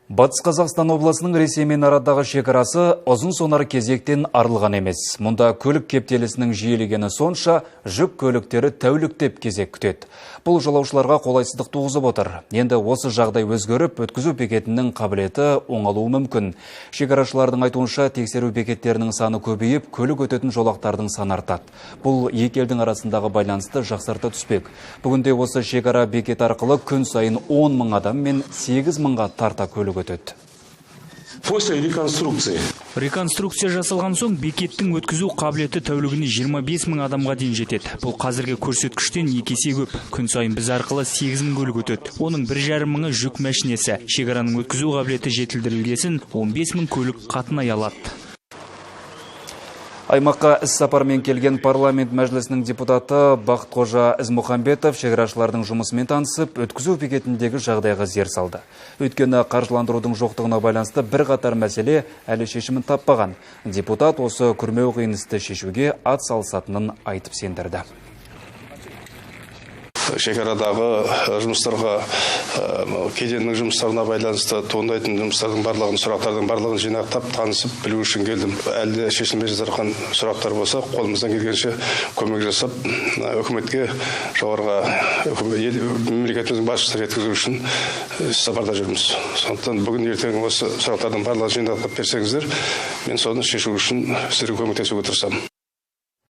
Батыс Қазақстан облысының Ресеймен арадағы шекарасы ұзын сонар кезектен арылған емес. Мұнда көлік кептелісінің жиілегені сонша, жүк көліктері тәуліктеп кезек күтеді. Бұл жолаушыларға қолайсыздық туғызып отыр. Енді осы жағдай өзгеріп, өткізу бекетінің қабілеті оңалуы мүмкін. Шекарашылардың айтуынша, тексеру бекеттерінің саны көбейіп, көлік өтетін жолақтардың саны артады. Бұл екі елдің арасындағы байланысты жақсарта түспек. Бүгінде осы шекара бекеті арқылы күн сайын 10 мың адам мен 8 мыңға тарта көлік өтеді. После реконструкции. Реконструкция жасалған соң бекеттің өткізу қабілеті тәулігіне 25 мың адамға дейін жетеді. Бұл қазіргі көрсеткіштен екі есе көп. Күн сайын біз арқылы 8 мың көлік өтеді. Оның 1,5 мыңы жүк мәшинесі. Шекараның өткізу қабілеті жетілдірілгесін 15 мың көлік қатынай алады. Аймаққа іс сапармен келген парламент мәжілісінің депутаты Бақытқожа Ізмұхамбетов шекарашылардың жұмысымен танысып, өткізу бекетіндегі жағдайға зер салды. Өйткені қаржыландырудың жоқтығына байланысты бірқатар мәселе әлі шешімін таппаған. Депутат осы күрмеу қиын істі шешуге ат салысатынын айтып сендірді. Шекарадағы жұмыстарға, кеденнің жұмыстарына байланысты туындайтын жұмыстардың барлығын, сұрақтардың барлығын жинақтап, танысып білу үшін келдім. Әлі де шешілмей жатқан сұрақтар болса, қолымыздан келгенше көмек жасап, үкіметке, жоғарыға, мемлекетіміздің басшысына жеткізу үшін сапарда жүрміз. Сондықтан бүгін ертең осы сұрақтардың барлығын жинақтап берсеңіздер, мен соны шешу үшін сіздерге көмектесуге тырысамын.